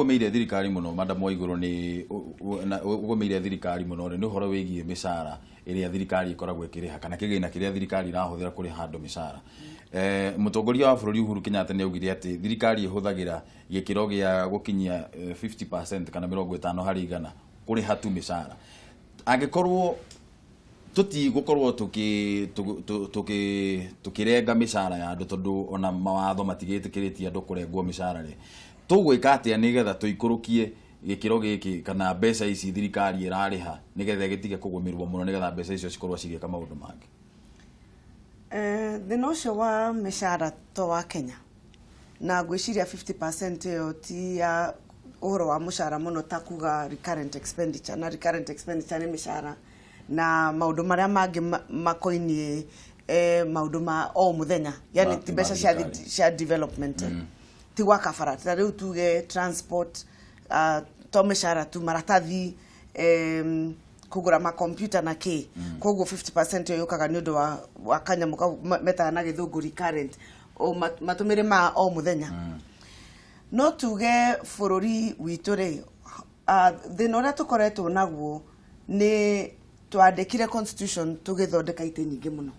Ũgũmĩire thirikari mũno, Madam Waigũrũ, nĩ ũgũmĩire thirikari mũno rĩ, nĩ ũhoro wĩgiĩ mĩcara ĩrĩa thirikari ĩkoragwo ĩkĩrĩha kana kĩgĩna kĩrĩa thirikari ĩrahũthĩra kũrĩha andũ mĩcara. Mũtongoria wa bũrũri Uhuru Kenyatta nĩ augire atĩ thirikari ĩhũthagĩra gĩkĩro gĩa gũkinyia 50% kana 50% kũrĩha tu mĩcara. Angĩkorwo tũtigũkorwo tũkĩrenga mĩcara ya andũ, tondũ ona mawatho matigĩtĩkĩrĩtie andũ kũrengwo mĩcara rĩ, tũgwĩka atĩa nĩgetha tũikũrũkie gĩkĩro gĩkĩ kana mbeca ici thirikari ĩrarĩha, nĩgetha ĩgĩtige kũgũmĩrwo mũno, nĩgetha mbeca icio cikorwo cigĩka maũndũ mangĩ? Thĩna ũcio wa mĩcara to wa Kenya, na ngwĩciria 50% ĩyo ti ya ũhoro wa mũcara mũno ta kuga recurrent expenditure, na recurrent expenditure nĩ mĩcara na maũndũ marĩa mangĩ makoiniĩ maũndũ ma o mũthenya, yani ti mbeca cia thirikari. Cia development, ti gwaka bara, ta rĩu tuge transport, to mĩcara tu, maratathi, kũgũra makompiuta na kĩ. Koguo 50% ĩyo yũkaga nĩ ũndũ wa kanyamũ kau metaga na Gĩthũngũ recurrent, o matũmĩre ma o mũthenya. No tuge bũrũri witũ rĩ, thĩna ũrĩa tũkoretwo naguo nĩ twandĩkire constitution tũgĩthondeka itĩ nyingĩ mũno,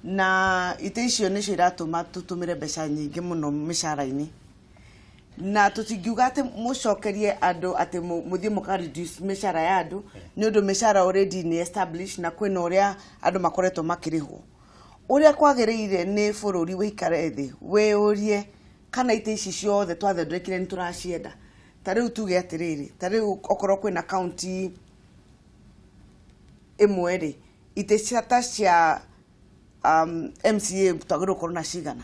na itĩ icio nĩcio iratũma tũtũmĩre mbeca nyingĩ mũno mĩcara-inĩ, na tũtingiuga atĩ mũcokerie andũ atĩ mũthiĩ mũka reduce mĩcara ya andũ, nĩ ũndũ mĩcara already nĩ established na kwĩna ũrĩa andũ makoretwo makĩrĩhwo. Ũrĩa kwagĩrĩire nĩ bũrũri wĩikare thĩ wĩyũrie kana itĩ ici ciothe twathondekire nĩ tũracienda. Ta rĩu tuge atĩrĩrĩ, ta rĩu okorwo kwĩna kaunti ĩmwe rĩ, itĩ cia ta cia MCA twagĩrĩirwo gũkorwo na cigana,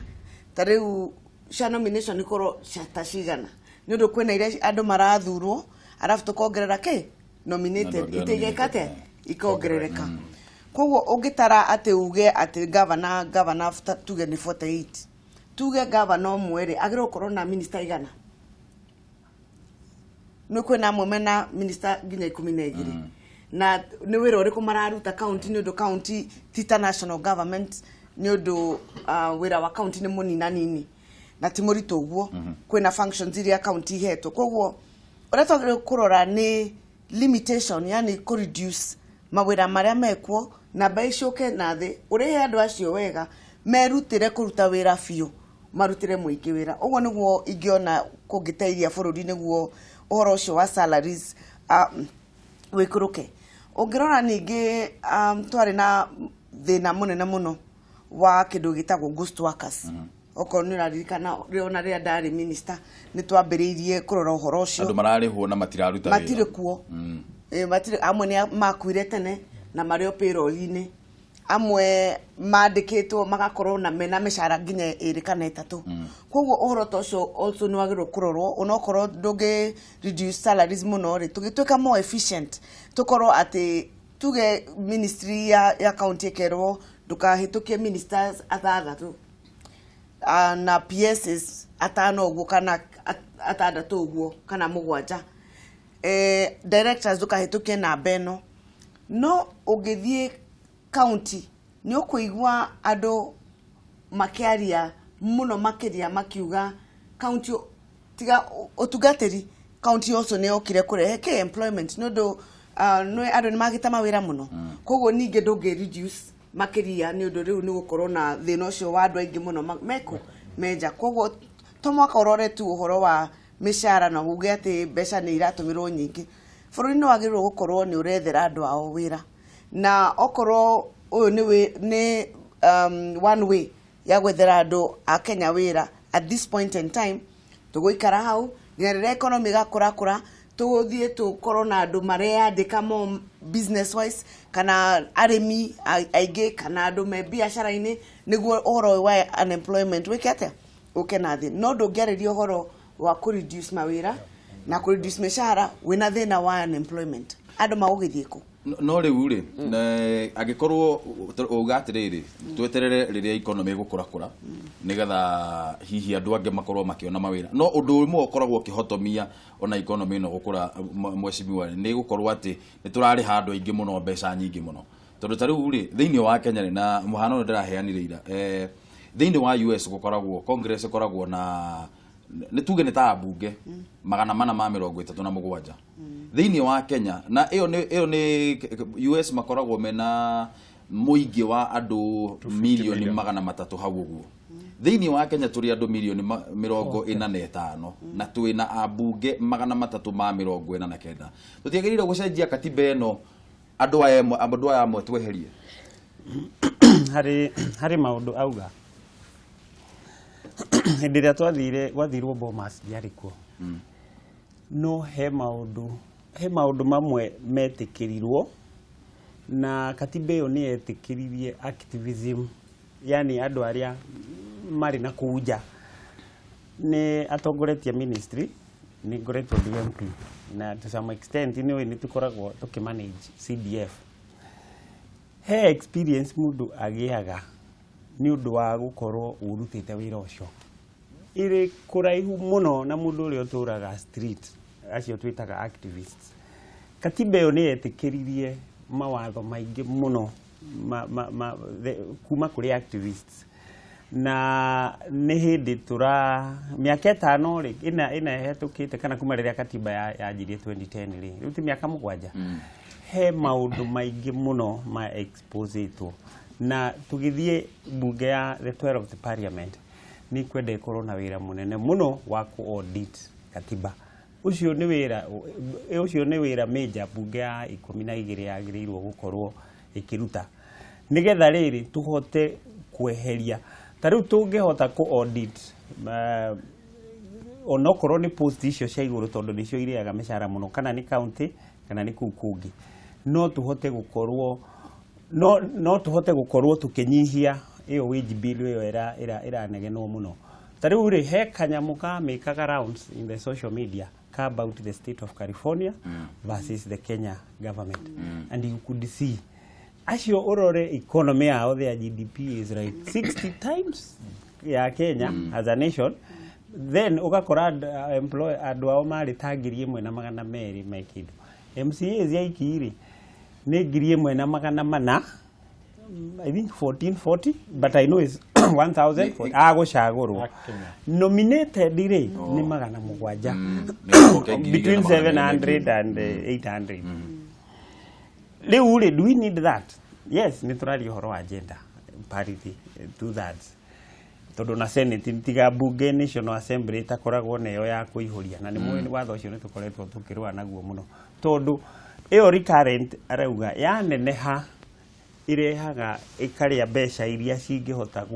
ta rĩu cia nomination ikorwo cia ta cigana, nĩ ũndũ kwĩna iria andũ marathurwo, arabu tũkongerera kĩ nominated. Andũ angĩ itĩ igeka atĩa? Nominated. Ikongerereka. Koguo ũngĩtara atĩ uge atĩ gavana tuge nĩ 48, tuge gavana ũmwe rĩ, agĩrĩirwo gũkorwo na minister igana, nĩ kwĩna amwe mena minister nginya 12, na nĩ wĩra ũrĩkũ mararuta county? Nĩ ũndũ county ti ta national government, nĩ ũndũ wĩra wa county nĩ mũninanini na ti mũritũ ũguo. Kwĩna functions iria county ihetwo, koguo ũrĩa twagĩrĩirwo kũrora nĩ limitation, yani kũ reduce mawĩra marĩa mekuo, namba icoke na thĩ, ũrĩhe andũ acio wega, merutĩre kũruta wĩra biũ, marutĩre mũingĩ wĩra. Ũguo nĩguo ingĩona kũngĩteithia bũrũri, nĩguo ũhoro ũcio wa salaries wĩkũrũke. Ũngĩrora ningĩ, twarĩ na thĩna mũnene mũno wa kĩndũ gĩtagwo ghost workers. Okorwo nĩ ũraririkana, ona rĩrĩa ndarĩ minister nĩ twambĩrĩirie kũrora ũhoro ũcio. Andũ mararĩhwo na matiraruta wĩra. Matirĩ kuo. Matirĩ. Amwe nĩ makuire tene na marĩ o payroll-inĩ, amwe mandĩkĩtwo magakorwo na mena mĩcara nginya ĩrĩ kana ĩtatũ. Koguo ũhoro ta ũcio also nĩ wagĩrĩirwo kũrorwo, onokorwo ndũngĩ reduce salaries mũno rĩ, tũgĩtuĩka more efficient, tũkorwo atĩ tuge ministry ya county ĩkerwo ndũkahĩtũkie ministers athathatũ, na PSs atano ũguo kana atandatũ ũguo kana mũgwanja, directors ndũkahĩtũkie namba ĩno. No ũngĩthiĩ county nĩ ũkũigua andũ makĩaria mũno makĩria makiuga county tiga ũtungatĩri, county also nĩ yokire kũrehe kĩ employment, nĩ ũndũ nĩ andũ nĩ magĩte mawĩra mũno. Koguo ningĩ ndũngĩ reduce makĩria, nĩ ũndũ rĩu nĩ gũkorwo na thĩna ũcio wa andũ aingĩ mũno mekũ menja. Koguo to mwaka ũrore tu ũhoro wa mĩcara na uge atĩ mbeca nĩ iratũmĩrwo nyingĩ. Bũrũri nĩ wagĩrĩirwo gũkorwo nĩ ũrethera andũ ao wĩra, na okorwo ũyũ nĩ one way ya gwethera andũ a Kenya wĩra at this point in time, tũgũikara hau nginya rĩrĩa economy ĩgakũrakũra, tũgũthiĩ tũkorwo na andũ mareyandĩka more business wise, kana arĩmi aingĩ kana andũ me biacara-inĩ, nĩguo ũhoro ũyũ wa unemployment wĩke atĩa, ũke na thĩ. No ndũngĩarĩria ũhoro wa kũ reduce mawĩra na kũ reduce mĩcara wĩna thĩna wa unemployment. Andũ magũgĩthiĩ kũ? No rĩu rĩ, angĩkorwo uga atĩrĩrĩ, tweterere rĩrĩa economy ĩgũkũrakũra nĩgetha hihi andũ angĩ makorwo makĩona mawĩra, no ũndũ ũmwe ũkoragwo ũkĩhotomia ona economy ĩno gũkũra, mheshimiwa, nĩ gũkorwo atĩ nĩ tũrarĩha andũ aingĩ mũno mbeca nyingĩ mũno, tondũ ta rĩu rĩ, thĩinĩ wa Kenya rĩ, na mũhano ũyũ ndĩraheanire ira, thĩinĩ wa US gũkoragwo Congress ĩkoragwo na Nĩ tuge nĩ ta ambunge 437 thĩinĩ wa Kenya, na ĩyo nĩ US makoragwo mena mũingĩ wa andũ milioni 300 hau ũguo. Thĩinĩ wa Kenya tũrĩ andũ milioni 45 na twĩna ambunge 349. Tũtiagĩrĩire gũcenjia katiba ĩno, andũ aya amwe tweherie? Harĩ maũndũ auga hĩndĩ ĩrĩa twathire gwathirwo Bomas ndiarĩ kuo, no he maũndũ mamwe metĩkĩrirwo na katiba ĩyo nĩ yetĩkĩririe activism, yani andũ arĩa marĩ na kũu nja. Nĩ atongoretie ministry, nĩ ngoretwo ndĩ MP, na to some extent nĩ nĩ tũkoragwo tũkĩmanage CDF. He experience mũndũ agĩaga nĩ ũndũ wa gũkorwo ũrutĩte wĩra ũcio ĩrĩ kũraihu mũno na mũndũ ũrĩa ũtũraga street, acio twĩtaga activists. Katiba ĩyo nĩ yetĩkĩririe mawatho maingĩ mũno kuma kũrĩ activists, na nĩ hĩndĩ tũra mĩaka 5 rĩ ĩna ĩhetũkĩte kana kuma rĩrĩa katiba yanjirie 2010 rĩ, rĩu ti mĩaka 7. He maũndũ maingĩ mũno ma exposĩtwo, na tũgĩthiĩ bunge ya the 12th parliament nĩ kwenda ĩkorwo na wĩra mũnene mũno wa ku audit katiba. Ũcio nĩ wĩra major bunge ya 12 yagĩrĩirwo gũkorwo ĩkĩruta, nĩgetha rĩrĩ tũhote kweheria ta rĩu tũngĩhota kũ audit onokorwo nĩ post icio cia igũrũ, tondũ nĩcio irĩaga mĩcara mũno, kana nĩ county kana nĩ kũu kũngĩ, no tũhote gũkorwo tũkĩnyihia ĩyo wage bill ĩyo ĩranegenwo mũno. Ta rĩu rĩ, he kanyamũ kamĩkaga rounds in the social media ka about the state of California versus the Kenya government, and you could see acio ũrore economy yao, their GDP is like 60 times ya Kenya as a nation. Then ũgakora employ andũ ao marĩ ta 1,200 me kĩndũ. MCAs aiki rĩ nĩ 1,400, I think 1440, but I know it's 1000 agũcagũrwo. Nominated rĩ nĩ 700. Nĩ Between 2,200. 700 and 800. Rĩu rĩ, do we need that? Yes, nĩ tũraria ũhoro wa gender parity, two thirds, tondũ na senate tiga bunge National Assembly ĩtakoragwo nayo ya kũihũria, na nĩ mũĩ watho ũcio nĩ tũkoretwo tũkĩrũa naguo mũno, tondũ ĩyo recurrent arauga yaneneha ĩrehaga ĩkarĩa mbeca iria cingĩhota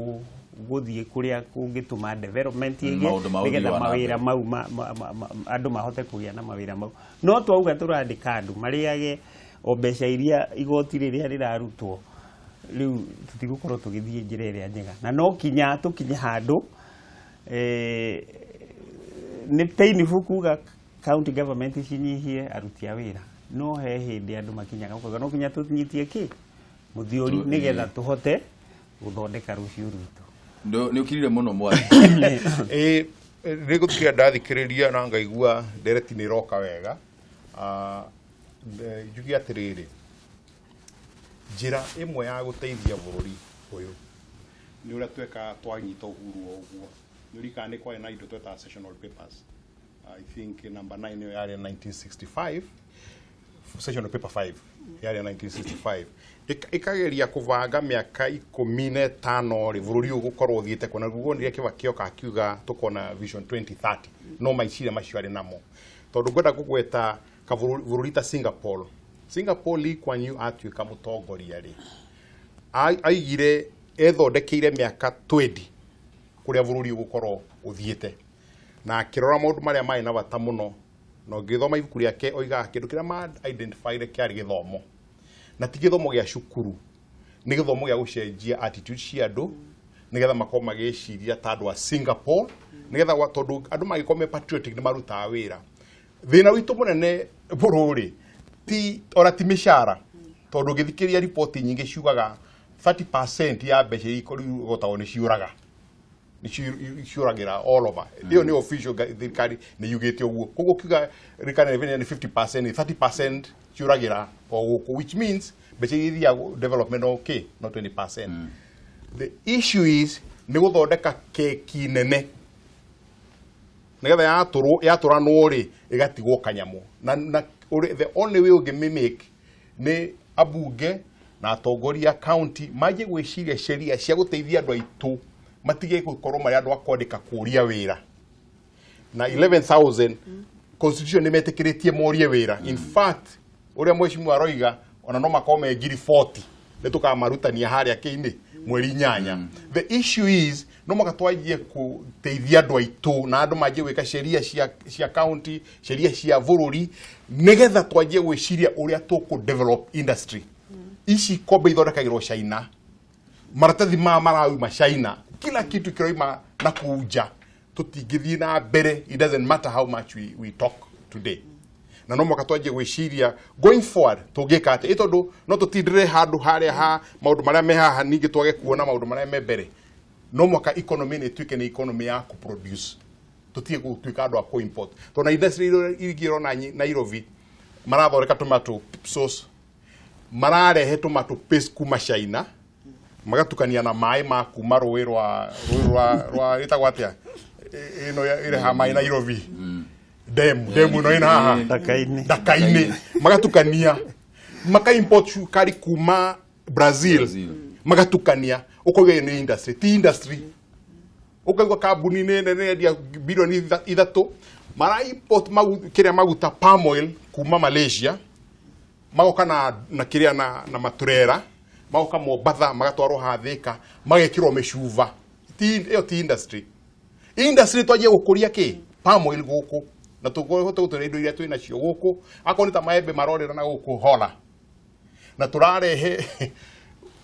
gũthiĩ kũrĩa kũngĩtũma development ĩgĩe, Maũndũ ma ũthii nĩgetha wa na mawĩra mbere. mau andũ mahote kũgĩa na mawĩra mau. No twauga tũrandĩka andũ marĩage o mbeca iria igoti rĩrĩa rĩrarutwo, rĩu tũtigũkorwo tũgĩthiĩ njĩra ĩrĩa njega, na no kinya tũkinye handũ nĩ painful kuga county government cinyihie aruti a wĩra, no he hĩndĩ andũ makinyaga ũkauga no kinya tũnyitie kĩ mũthiori nĩgetha tũhote gũthondeka rũciũ rwitũ. Nĩ ũkirire mũno mwathi. Ĩ nĩ gũthikĩrĩria ndathikĩrĩria na ngaigua ndereti nĩ ĩroka wega. Njuge atĩrĩrĩ, njĩra ĩmwe ya gũteithia bũrũri ũyũ nĩ ũrĩa tweka twanyita uhuru o ũguo. Nĩ ũririkana nĩ kwarĩ na indo twetaga sessional papers. I think number 9 ĩyo yarĩ 1965, sessional paper 5 yarĩ 1965. Ĩkageria kũbanga mĩaka 15 rĩ bũrũri ũyũ gũkorwo ũthiĩte kuona guo nĩrĩa Kibaki oka akiuga tũkona Vision 2030. No maiciria macio arĩ namo, tondũ ngwenda kũgweta kabũrũri bũrũri ta Singapore. Singapore, Lee Kuan Yew atuĩka mũtongoria rĩ, aigire ethondekeire mĩaka 20 kũrĩa bũrũri ũgũkorwo ũthiĩte, na akĩrora maũndũ marĩa marĩ na bata mũno. Na ũngĩthoma ibuku rĩake oigaga kĩndũ kĩrĩa ma identified kĩarĩ gĩthomo, na ti gĩthomo gĩa cukuru, nĩ gĩthomo gĩa gũcenjia attitude cia andũ nĩgetha makorwo magĩciria ta andũ a Singapore, nĩgetha tondũ andũ mangĩkorwo me patriotic nĩ marutaga wĩra. Thĩna witũ mũnene bũrũri ti ona ti mĩcara, tondũ ũngĩthikĩrĩria riboti nyingĩ ciugaga 30% ya mbeca iria igotagwo nĩ ciũraga, nĩ ciũragĩra all over. Ĩyo nĩ official thirikari nĩ yugĩte ũguo. Koguo kiuga recurrent revenue nĩ 50%, nĩ 30% ciũragĩra o gũkũ, which means mbeca iria ithiaga development no kĩ no 20%. The issue is nĩ gũthondeka keki nene. Nĩgetha yatũrwo yatũranwo rĩ ĩgatigwo kanyamũ na the only way ũngĩ mimic nĩ abunge na atongoria a county manjie gwĩciria sheria cia gũteithia andũ aitũ matige gũkorwo marĩ andũ a kwandĩka kũria wĩra na 11,000 constitution nĩ metĩkĩrĩtie morie wĩra. In fact, ũrĩa mheshimiwa aroiga ona no makorwo me ngiri 40 nĩ tũkamarutania harĩa kĩinĩ mweri 8. The issue is no mũhaka twanjie gũteithia andũ aitũ na andũ manjie gwĩka sheria cia county, sheria cia bũrũri, nĩgetha twanjie gwĩciria ũrĩa tũkũ develop industry. Ici kombe ithondekagĩrwo China, maratathi maya marauma China, kila kitu kĩroima na kũu nja, tũtingĩthiĩ na mbere. It doesn't matter how much we talk today. Na no mũhaka twanjie gwĩciria going forward tũngĩka atĩa, ĩ tondũ no tũtindĩre handũ harĩa ha maũndũ marĩa me haha, ningĩ twage kuona maũndũ marĩa me mbere. No mũhaka economy nĩ ĩtuĩke nĩ economy ya kũ-produce, tũtige gũtuĩka andũ a kũ-import, tondũ na industry iria ingĩ ũrona Nairobi marathondeka tomato sauce, mararehe tomato paste kuma China, magatukania na maĩ ma kuma rũĩ rwa rĩtagwo atĩa ĩno ĩrehaga maĩ Nairobi, demu ĩno ĩna haha Ndaka-inĩ. Ndaka-inĩ, magatukania, maka import cukari kuma Brazil, Brazil. Magatukania, ũkauga ĩyo nĩ industry. Ti industry. Ũkaigua kambuni nĩ nene yendia bilioni 3, mara import kĩrĩa maguta palm oil kuma Malaysia, magoka na kĩrĩa na maturera, magoka Mombatha, magatwarwo hathĩka, magekĩrwo mĩcuba. Ti ĩyo ti industry. Industry twanjie gũkũria kĩ palm oil gũkũ na tũhote gũtũria indo iria twĩ nacio gũkũ, akorwo nĩ ta maembe marorĩra na gũkũ hola, na tũrarehe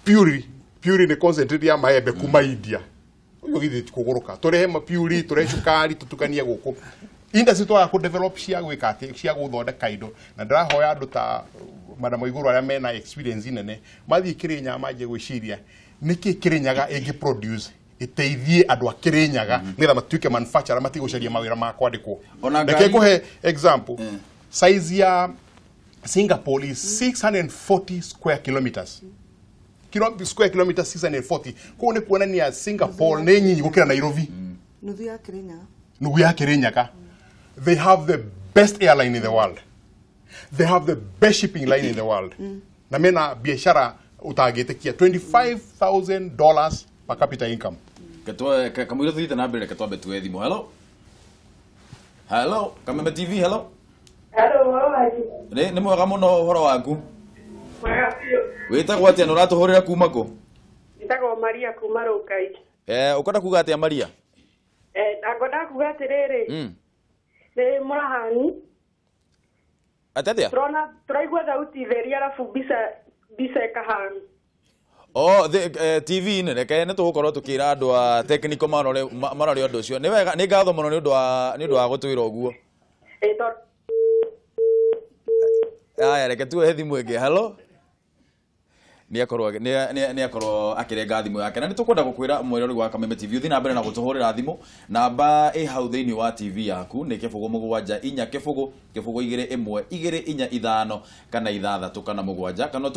puree nĩ concentrate ya maembe kuma India. Ũyũ githĩ ti kũgũrũka? Tũrehe ma puree, tũrehe cukari, tũtukanie gũkũ. Industry twaga kũ develop cia gwĩka atĩ cia gũthondeka indo, na ndĩrahoya andũ ta Madam Waiguru arĩa mena experience nene mathiĩ Kĩrĩnyaga manjie gwĩciria nĩkĩ Kĩrĩnyaga ĩngĩ produce ĩteithie andũ a Kĩrĩnyaga nĩgetha matuĩke manufacturer, matige gũcaria mawĩra ma kwandĩkwo. Ona Reke ngũhe example. Size ya Singapore is 640 square kilometers. Square kilometers 640. Kũu nĩ kuonania Singapore nĩ nyinyi gũkĩra Nairobi. Nuthu ya Kĩrĩnyaga. Nuthu ya Kĩrĩnyaga. They have the best airline in the world. They have the best shipping line in the world. Na mena biashara utangĩtĩkia, $25,000 per capita income. Kamũira tũthiĩte na mbere, reke twambe tuoe thimũ. Hello, hello, Kameme TV, hello. Hello, ũhoro waku? Nĩ mwega mũno, ũhoro waku? Mwega biũ. Wĩtagwo atĩa na ũratũhũrĩra kuma kũ? Njĩtagwo Maria kuma Rũkai. Ũkwenda kuga atĩa, Maria? Ngwendaga kuga atĩrĩrĩ, nĩ mũrahani. Atĩ atĩa? Tũrona tũraigua thauti theri arabu mbica ĩkahana. Oh, TV-inĩ, reke nĩ tũgũkorwo tũkĩra andũ a technical marore ũndũ ũcio. Nĩ wega, nĩ ngatho mũno nĩ ũndũ wa gũtwĩra ũguo. Tondũ Aya, reke tuoe thimũ ĩngĩ. Hello. Nĩ akorwo akĩrenga thimũ yake, na nĩ tũkwenda gũkwĩra mwĩrori wa Kameme TV ũthiĩ na mbere na gũtũhũrĩra thimũ. Namba ĩ hau thĩinĩ wa TV yaku nĩ 07400 212 4 5 kana 6 kana 7, kana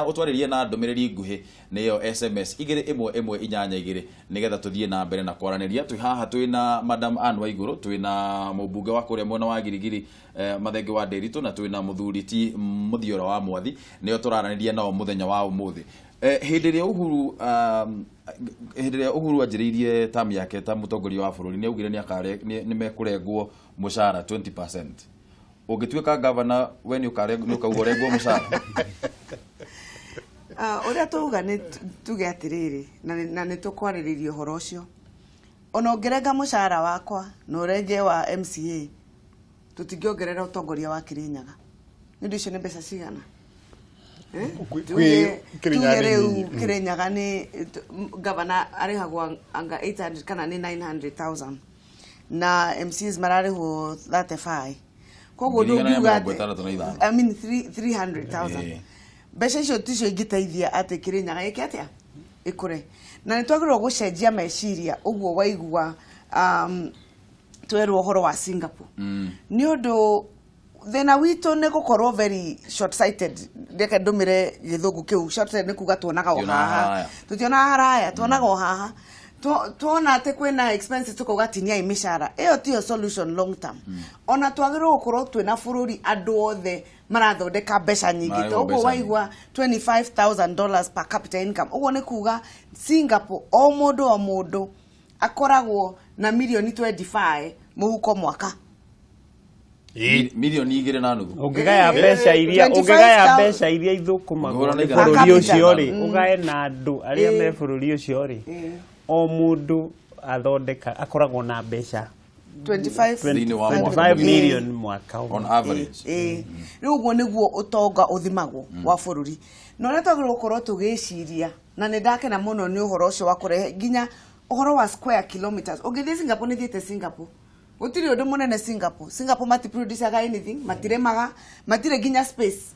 ũtwarĩrie na ndũmĩrĩri nguhĩ, nĩyo SMS 21182, nĩgetha tũthiĩ na mbere na kwaranĩria. Twĩ haha twĩ na Madam Anne Waigũrũ, twĩ na mũmbunge wa kũrĩa mwena wa Girigiri, Mathenge wa Ndĩritũ, na twĩ na mũthuri ti Mũthiora wa Mwathi, nĩo tũraranĩria nao mũthenya wa ũmũthĩ. Hĩndĩ ĩrĩa Uhuru anjĩrĩirie term yake ta mũtongoria wa bũrũri, nĩ augire nĩ mekũrengwo mũcara 20%. Ũngĩtuĩka gavana, we nĩ ũkauga ũrengwo mũcara? Ah, ũrĩa tũuga nĩ tuge atĩrĩrĩ, na nĩ tũkwarĩrĩria ũhoro ũcio. Ona ũngĩrenga mũcara wakwa na ũrenge wa MCA, tũtingĩongerera ũtongoria wa Kĩrĩnyaga. Nĩ ũndũ ũcio nĩ mbeca cigana? Eh? Kĩrĩnyaga Tuge nĩ rĩu nyinyi. Kĩrĩnyaga nĩ gavana arĩhagwo anga 800 kana nĩ 900,000, na MCAs mararĩhwo 35, koguo Ngiri igana rĩa ndũngiuga mĩrongo ĩtandatũ na ithano. I mean 300,000. Mbeca icio ticio ingĩteithia atĩ Kĩrĩnyaga ĩke atĩa, ĩkũre. Na nĩ twagĩrĩirwo gũcenjia meciria. Ũguo waigua twerwo ũhoro wa Singapore, nĩ ũndũ thĩna witũ nĩ gũkorwo very short sighted. Reke ndũmĩre gĩthũngũ kĩu. Short sighted nĩ kuga tuonaga o Tutionaga haha. Haraya. Tutionaga haraya, tuonaga o haha. Tuona atĩ kwĩna expenses tũkauga tiniai mĩcara, ĩyo tiyo solution long term. Ona twagĩrĩirwo gũkorwo twĩna bũrũri andũ othe marathondeka mbeca nyingĩ. Mararĩhwo Ta ũguo mbeca. Waigua $25,000 per capita income, ũguo nĩ kuga Singapore o mũndũ o mũndũ akoragwo na mirioni 25 mũhuko mwaka. 2.5 milioni. Ũngĩgaya mbeca iria 25,000. Ũngĩgaya mbeca iria ithũkũmagwo Ũngĩhũra na nĩ igana bũrũri Per ũcio capita. rĩ, ũgae na andũ arĩa me bũrũri ũcio rĩ, o mũndũ athondeka akoragwo na mbeca 25 Thĩinĩ wa mwaka. 25 million mwaka ũmwe. On average. Ĩĩ, rĩu ũguo nĩguo ũtonga ũthimagwo wa bũrũri na ũrĩa twagĩrĩirwo gũkorwo tũgĩciria. Na nĩ ndakena mũno nĩ ũhoro ũcio wa kũrehe nginya ũhoro wa square kilometers. Ũngĩthiĩ Singapore, nĩ thiĩte Singapore, gũtirĩ ũndũ mũnene Singapore. Singapore matiproducaga anything, matirĩmaga, matirĩ nginya space,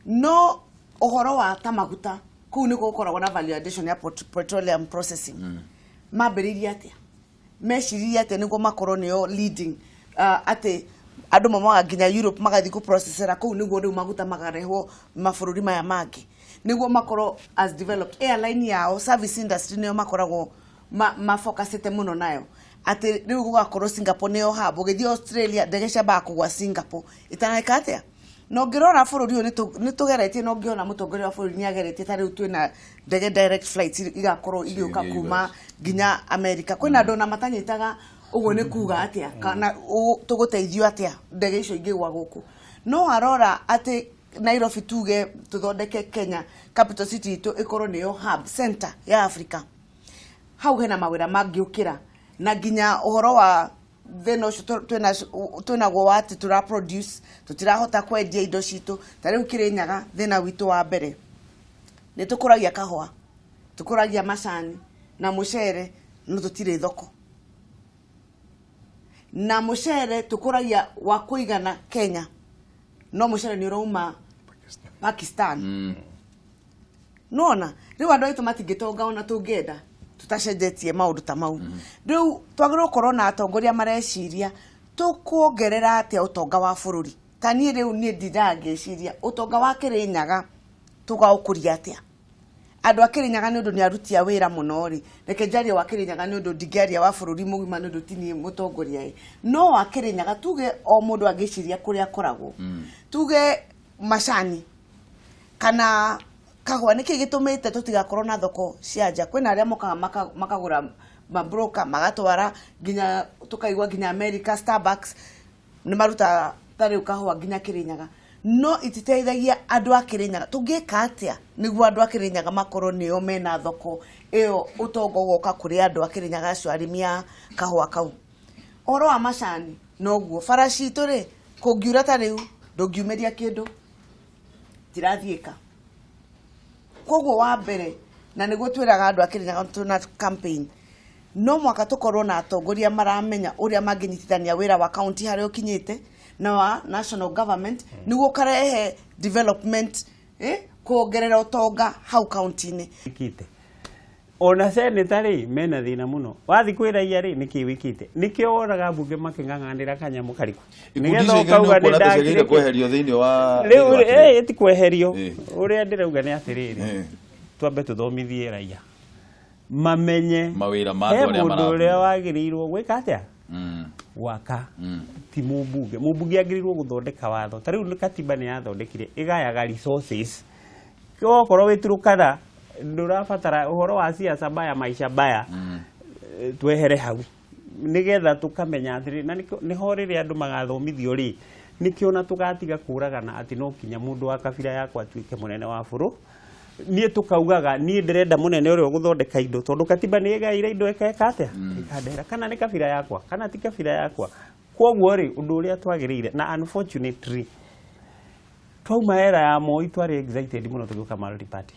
no ũhoro wa ta maguta kũu nĩkuo gũkoragwo na value addition ya petroleum processing. Mambĩrĩirie atĩa? Meciririe atĩa nĩguo makorwo nĩo leading, atĩ andũ maumaga nginya Europe magathiĩ kũprocessera kũu nĩguo rĩu maguta makarehwo mabũrũri maya mangĩ, nĩguo makorwo as developed? Airline yao, service industry nĩyo makoragwo mafocusĩte mũno nayo, atĩ rĩu gũgakorwo Singapore nĩyo hub. Ũgĩthiĩ Australia, ndege ciambaga kũgwa Singapore itaneka atĩa. Na ũngĩrora bũrũri ũyũ nĩ tũgeretie, na ũngĩona mũtongoria wa bũrũri nĩ ageretie. Ta rĩu twĩna ndege direct flights igakorwo igĩũka Cigĩthiĩ kuma US. nginya America. Kwĩna andũ ona matanyitaga ũguo nĩ kuga atĩa kana tũgũteithio atĩa ndege icio ingĩgwa gũkũ. No arora atĩ Nairobi, tuge tũthondeke Kenya capital city itũ ĩkorwo nĩyo hub center ya Africa, hau hena mawĩra mangĩũkĩra. Na nginya ũhoro wa thĩna ũcio twĩnaguo wa atĩ tũra produce, tũtirahota kwendia indo citũ. Ta rĩu Kĩrĩnyaga, thĩna witũ wa mbere nĩ tũkũragia kahũa, tũkũragia macani na mũcere, no tũtirĩ thoko. Na mũcere tũkũragia wa kũigana Kenya, no mũcere nĩ ũrauma Pakistan. Nona rĩu andũ aitũ matingĩtonga ona tũngĩenda tũtacenjetie maũndũ ta mau. Rĩu twagĩrĩirwo gũkorwo na atongoria mareciria tũkuongerera atĩa ũtonga wa bũrũri. Ta niĩ rĩu, niĩ ndindaga ngĩciria ũtonga wa Kĩrĩnyaga tũgaũkũria atĩa. Andũ a Kĩrĩnyaga, nĩ ũndũ nĩ aruti a wĩra mũno rĩ, reke njarie wa Kĩrĩnyaga, nĩ ũndũ ndingĩaria wa bũrũri mũgima nĩ ũndũ ti niĩ mũtongoria ĩ. No wa Kĩrĩnyaga, tuge o mũndũ angĩciria kũrĩa akoragwo, tuge macani kana kahũa, nĩkĩ gĩtũmĩte tũtigakorwo na thoko cia nja? Kwĩna arĩa mokaga makagũra mabroka magatwara nginya, tũkaigua nginya America, Starbucks nĩ marutaga ta rĩu kahũa nginya Kĩrĩnyaga, no ititeithagia andũ a Kĩrĩnyaga. Tũngĩka atĩa nĩguo andũ a Kĩrĩnyaga makorwo nĩo mena thoko ĩyo, ũtonga ũgoka kũrĩ andũ a Kĩrĩnyaga acio arĩmi a kahũa kau? Ũhoro wa macani noguo, bara citũ rĩ, kũngiura ta rĩu ndũngiumĩria kĩndũ, tirathiĩka. Koguo wa mbere, na nĩguo twĩraga andũ a Kĩrĩnyaga twĩna campaign, no mwaka tũkorwo na atongoria maramenya ũrĩa mangĩnyitithania wĩra wa county harĩa ũkinyĩte na wa national government nĩguo ũkarehe development, kuongerera ũtonga hau county-inĩ. Wĩkĩte ona seneta rĩ, mena thĩna mũno. Wathi kwĩ raia rĩ, nĩkĩ wĩkĩte? Nĩkĩo wonaga mbunge makĩng'ang'anĩra kanyamũ karĩkũ. Ikundi icio igĩrĩ nĩ ũkuona ta ciagĩrĩire kweherio thĩinĩ wa rĩu thĩinĩ wa kĩrĩa? Ĩ ti kweherio. Ũrĩa ndĩrauga nĩ atĩrĩrĩ, twambe tũthomithie raia mamenye mawĩra ma he andũ arĩa mũndũ ũrĩa marathurwo. wagĩrĩirwo gwĩka atĩa, gwaka. Ti mũmbunge. Mũmbunge agĩrĩirwo gũthondeka watho. Ta rĩu katiba nĩ yathondekire ĩgayaga resources. Okorwo wĩ Turukana, ndũrabatara ũhoro wa siasa mbaya, maisha mbaya. Twehere hau nĩgetha tũkamenya atĩrĩ, na nĩho rĩrĩa andũ magathomithio rĩ, nĩkĩo na tũgatiga kũragana atĩ no kinya mũndũ wa kabira yakwa atuĩke mũnene wa bũrũ. Niĩ tũkaugaga niĩ ndĩrenda mũnene ũrĩa ũgũthondeka indo, tondũ katiba nĩ ĩgaire indo ĩkeka atĩa, ĩkandehera, kana nĩ kabira yakwa kana ti kabira yakwa. Koguo rĩ, ũndũ ũrĩa twagĩrĩire, na unfortunately twauma era ya Moi twarĩ excited mũno tũgĩũka multi party,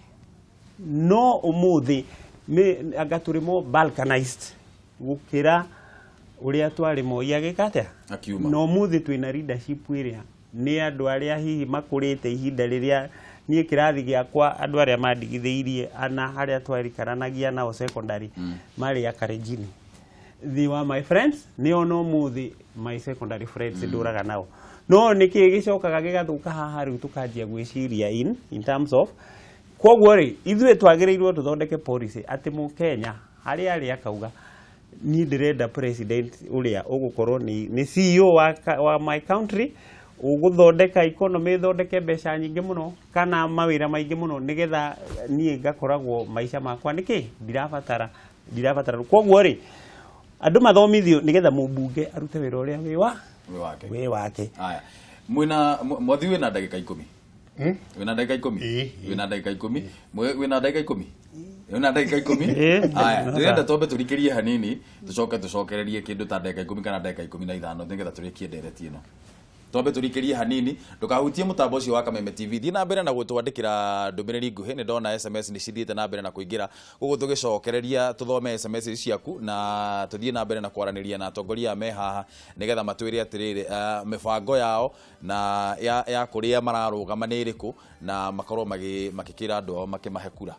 no ũmũthĩ nĩ anga tũrĩ more balkanized gũkĩra ũrĩa twarĩ Moi agĩka atĩa. Akiuma. Na ũmũthĩ twĩna leadership ĩrĩa nĩ andũ arĩa hihi makũrĩte ihinda rĩrĩa niĩ kĩrathi gĩakwa, andũ arĩa mandigithĩirie ana harĩa twarikaranagia nao secondary marĩ a Kalenjin. They were my friends, nĩo no mũthĩ my secondary friends ndũraga nao. No nĩkĩ gĩcokaga gĩgathũka haha? Rĩu tũkanjia gwĩciria in terms of, koguo rĩ, ithuĩ twagĩrĩirwo tũthondeke policy atĩ mũkenya Harĩa arĩ akauga niĩ ndĩrenda president ũrĩa ũgũkorwo nĩ CEO wa my country, ũgũthondeka economy, ĩthondeke mbeca nyingĩ mũno kana mawĩra maingĩ mũno, nĩgetha niĩ ngakoragwo maica makwa nĩkĩ ndirabatara. Koguo rĩ, andũ mathomithio nĩgetha mũmbunge arute wĩra ũrĩa wĩ wa Wĩ wake. Wĩ wake. Aya, mwina mwathi, wĩna ndagĩka 10. Wĩna ndagĩka 10. Ĩĩ. Wĩna ndagĩka 10. Wĩna ndagĩka 10, wĩna ndagĩka 10. Ĩĩ. Aya, ndĩrenda twambe tũrikĩrie hanini, tũcoke tũcokererie kĩndũ ta ndagĩka 10 kana ndagĩka 15, nĩgetha tũrĩkie ndereti ĩno. Twambe tũrikĩrie hanini. Ndũkahutie mũtambo ũcio wa Kameme TV. Thiĩ na mbere na gũtwandĩkĩra ndũmĩrĩri nguhĩ. Nĩ ndona SMS nĩ cithiĩte na mbere na kũingĩra, koguo tũgĩcokereria tũthome SMS ici ciaku na tũthiĩ na mbere na kwaranĩria na atongoria aya me haha, nĩgetha matwĩre atĩrĩrĩ, mĩbango yao na ya kũrĩa mararũgama nĩ ĩrĩkũ, na makorwo makĩkĩra andũ ao makĩmahe kura.